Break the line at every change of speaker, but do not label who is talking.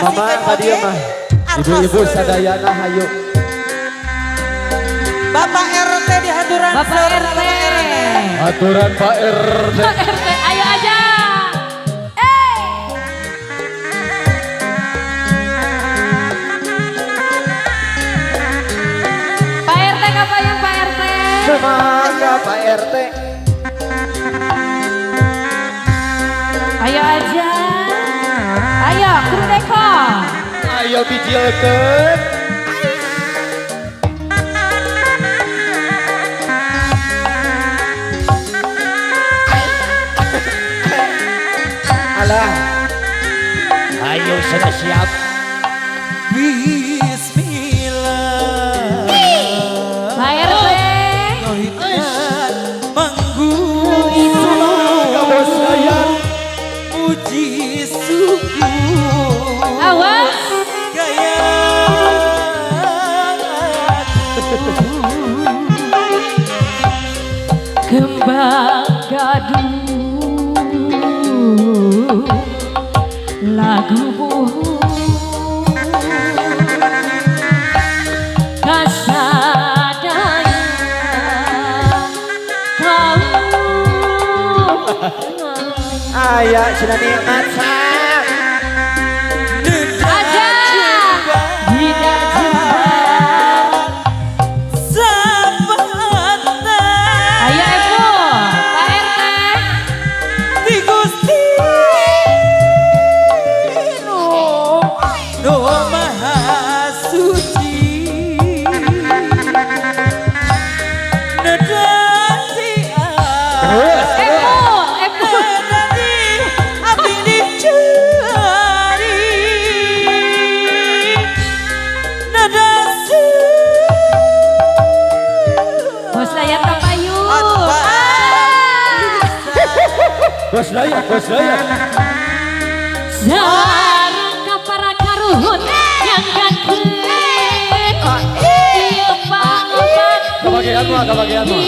Mama tadi mah. Ibu-ibu sadayana hayu.
Bapak RT di haturan.
Bapak RT.
Aturan Pak RT.
Pak RT, ayo aja. Pak RT kapan Pak RT?
Semangat Pak RT.
Ayo aja. Ayo kru deko.
Ayo bijilkeun. Alah. Ayo sudah siap.
Bismillah.
Pak RT.
Muji syukur.
Awas.
Gaya
Kembang gadung lagu buhu kasadaya kau
Aya cenah nikmat
aja tidak jembar. Ayo Ibu, Pak RT.
Di Gusti Nu Maha Suci Nedati
Terus.
Ibu, Ibu.
Nedati abdi dicari Nedasi
Bos layar kapayu.
Bos Dayat, Bos Dayat.
Sareng ka para karuhun yang gakeun. Ieu pangabakti.
Kebagian mah, kebagian mah.